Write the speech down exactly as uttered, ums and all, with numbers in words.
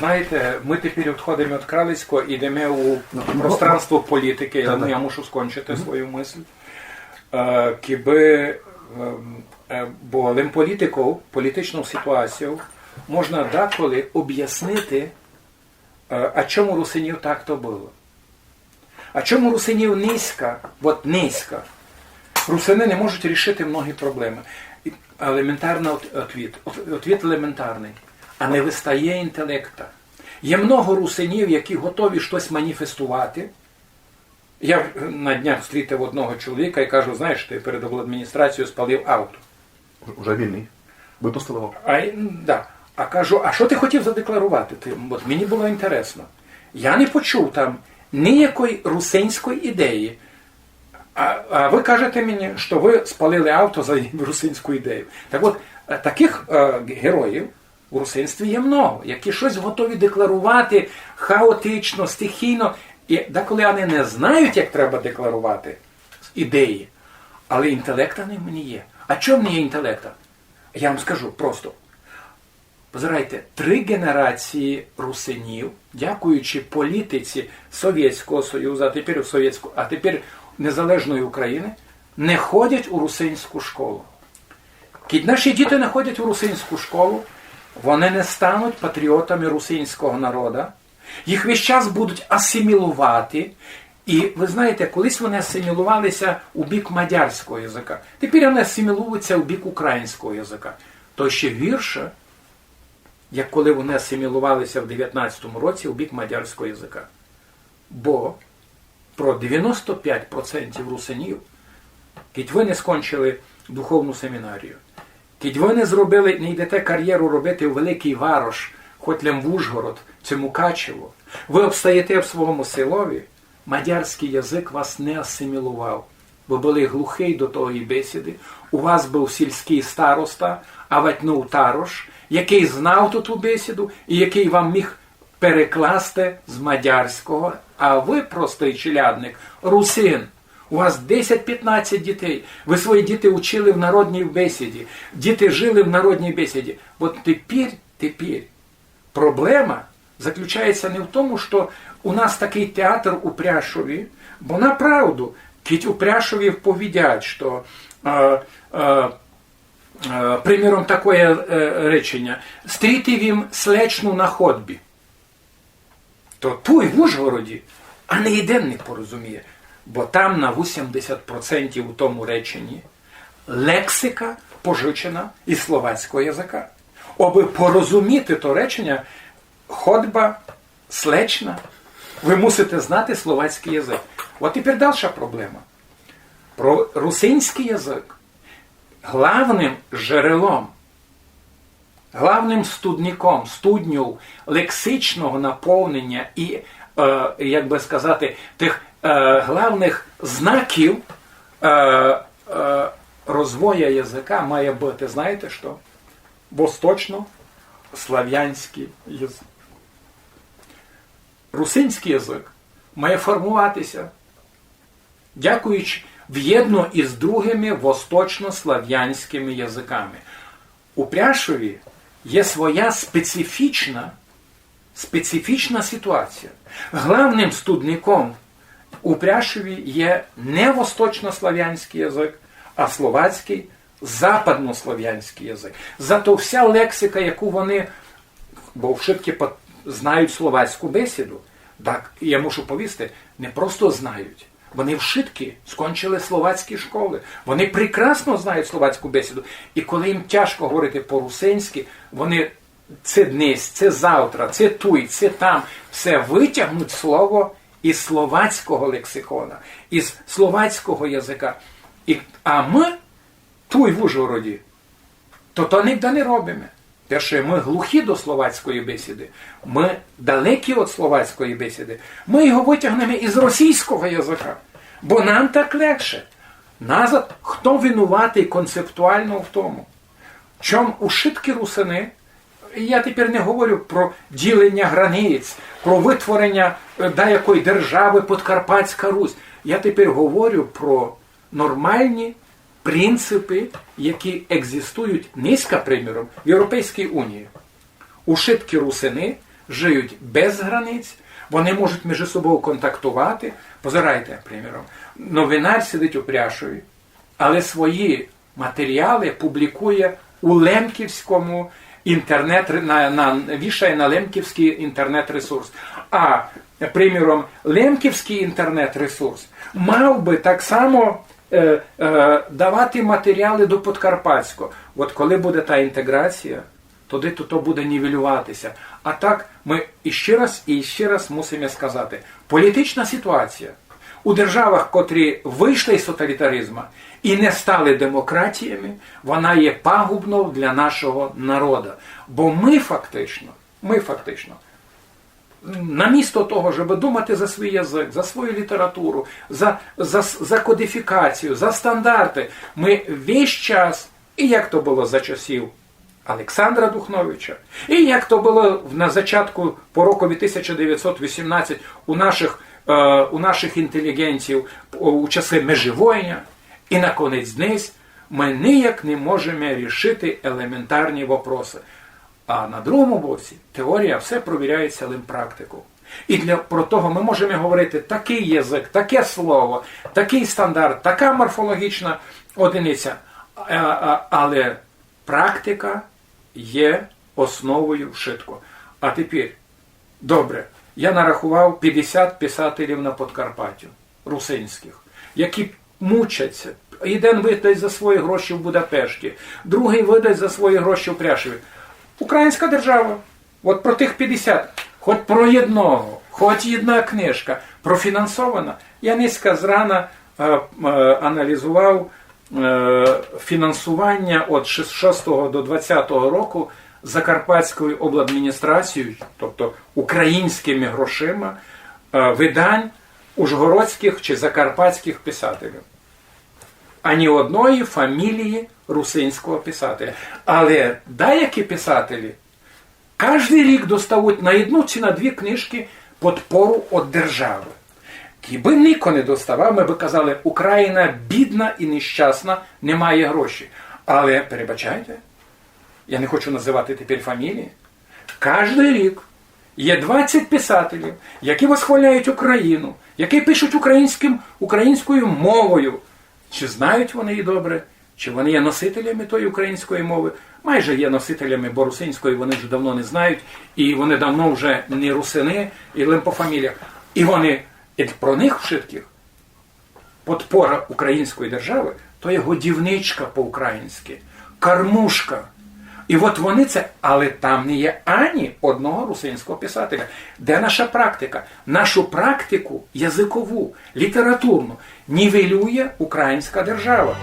Знаєте, мы тепер відходиме від Кралицького і йдеме у пространство політикы. Я, ну, я мушу скончити свою мысль. Е, кибы, ем, е, бо лем політиков, політичнов ситуаційов можна деколи обяснити, е, а чому русинів так то было. А чому русинів низько, от низько? Русины не можуть рішити многі проблемы. І елементарный от-, отвіт. От-, отвіт елементарный. А не вистає інтелекта. Є много русинів, які готові штось маніфестувати. Я на днях встрітив одного чоловіка і кажу: «Знаєш, ти перед обладміністрацією спалив авто». Уже вільный. Выпустили його. А, м, да. А кажу: «А што ты хотів задекларувати?» Ти, от мені было інтересно. Я не почув там ніякої русинської ідеї. А, а вы кажете мені, што вы спалили авто за русинську ідею. Так от, е, таких, е, героїв у русинстві є много, які штось готові декларувати хаотично, стихійно. І деколи вони не знають, як треба декларувати ідеї, але інтелекта в них не є. А чому не є інтелекта? Я вам скажу просто. Позирайте, три генерації русинів, дякуючи політиці Совєтського Союзу, а тепер у Совєтську, а тепер незалежної України, не ходять у русинську школу. Кідь наші діти не ходять у русинську школу, вони не стануть патріотами русинського народа, їх весь час будуть асимілувати. І ви знаєте, колись вони асимілувалися у бік мадярського язика, тепер вони асимілуються у бік українського язика. То ще гірше, як коли вони асимілувалися в девятнадцятому році у бік мадярського язика. Бо про девяносто пять процентів русинів, кідь вы не скончили духовну семінарію, кідь вы не зробили, не йдете кар'єру робити у великий варош, хоть лем в Ужгород ци Мукачево, вы обстаєте в своєму селові, мадярський язик вас не асимілував. Вы были глухий до тої бесіды, у вас быв сільський староста, авать нотарош, який знав ту, ту бесіду і який вам міг перекласти з мадярського, а вы, простий челядник, русин, у вас десять-пятнадцять дітей, вы свої діти учили в народній бесіді, діти жили в народній бесіді. От тепер, тепер проблема заключається не в тому, што у нас такий театр у Пряшові, бо направду, кідь у Пряшові повідять, што, е, е, е, приміром, такоє, е, реченя: «Стрітив им слечну на ходбі», то туй в Ужгороді ани єден не порозуміє, бо там на вісімдесят процентів у тому реченні лексика пожичена із словацького язика. Обы порозуміти то реченя, ходба, слечна, вы мусите знати словацький язик. От тепер дальша проблема. Про русинський язик главным джерелом, главным студником, студньов лексичного наповнення і, е, як бы сказати, тых, е, главных знаків, е, е, розвоя язика має быти, знаєте што? Восточнославянський язик. Русинський язик має формуватися дякуючи вєдно із другыми восточнославянськыми язиками. У Пряшові є своя специфічна, специфічна ситуація. Главным студником у Пряшові є не восточнославянський язик, а словацький, западнославянський язик. Зато вся лексика, яку вони, бо вшыткі по-, знають словацьку бесіду, так, я мушу повісти, не просто знають. Вони вшыткі скончили словацькі школы. Вони прекрасно знають словацьку бесіду. І коли їм тяжко говорити по-русинськи, вони ци днесь, ци завтра, ци туй, ци там, все вытягнуть слово із словацького лексикона, із словацького язика. І, а мы туй в Ужгороді то, то нигде не робиме. Перше, мы глухі до словацької бесіды, мы далекі од словацької бесіды. Мы його вытягнеме із російського язика, бо нам так легше. Назад, хто винуватый концептуално в тому, чом ушыткі русины, я тепер не говорю про діленя границь, про вытвореня, е, даякої державы Подкарпатська Русь. Я тепер говорю про нормалні принципы, які екзістують нынька, приміром, в Європейській Унії. Ушыткі русины жиють без границь, вони можуть між собою контактувати. Позирайте, приміром, новинар сидить у Пряшові, але свої матеріали публікує у лемківському інтернет, на, на, вішає на лемківський інтернет-ресурс. А, приміром, лемківський інтернет-ресурс мав би так само е, е, давати матеріали до Подкарпатського. От коли буде та інтеграція, тоді то, то буде нівелюватися. А так ми іще раз і іще раз мусимо сказати: політична ситуація у державах, котрі вийшли з тоталітаризму і не стали демократіями, вона є пагубною для нашого народу. Бо ми фактично, ми фактично, намісто того, щоб думати за свій язик, за свою літературу, за, за, за кодифікацію, за стандарти, ми весь час, і як то було за часів Олександра Духновича, і як то було в- на зачатку по рокові тисяча девятьсот восемнадцать у наших, е, у наших інтелігентів у часи межівойня, і наконець днесь, ми ніяк не можемо рішити елементарні вопроси. А на другому боці теорія все провіряється лим практикою. І для про того ми можемо говорити такий язик, таке слово, такий стандарт, така морфологічна одиниця. А, а, але практика є основою вшытко. А тепер, добре, я нарахував пятдесят писателів на Подкарпаттю, русинських, які мучаться. Єден выдасть за свої гроші в Будапешті, другий выдасть за свої гроші в Пряшові. Українська держава, от про тих пятдесят, хоч про єдного, хоч єдна книжка профінансована. Я низько зрана е, е, аналізував е, фінансування від шістого до двадцятого року Закарпатською обладміністрацією, тобто українськими грошима, е, видань ужгородських чи закарпатських писателів. Ані одної фамілії русинського писателя. Але деякі писателі кожен рік достають на одну чи на дві книжки підпору від держави. Якби ніхто не доставав, ми би казали: Україна бідна і нещасна, немає грошей. Але, перебачайте, я не хочу називати тепер фамілії. Кожен рік є двадцять писателів, які восхваляють Україну, які пишуть українським, українською мовою. Чи знають вони її добре, чи вони є носителями тої української мови? Майже є носителями, бо русинської вони вже давно не знають, і вони давно вже не русини, і лим по фаміліях. І вони, і про них вшытких підпора української держави то є годівничка по-українськи, кормушка. І от вони це, але там не є ані одного русинського писателя. Де наша практика? Нашу практику язикову, літературну нівелює українська держава.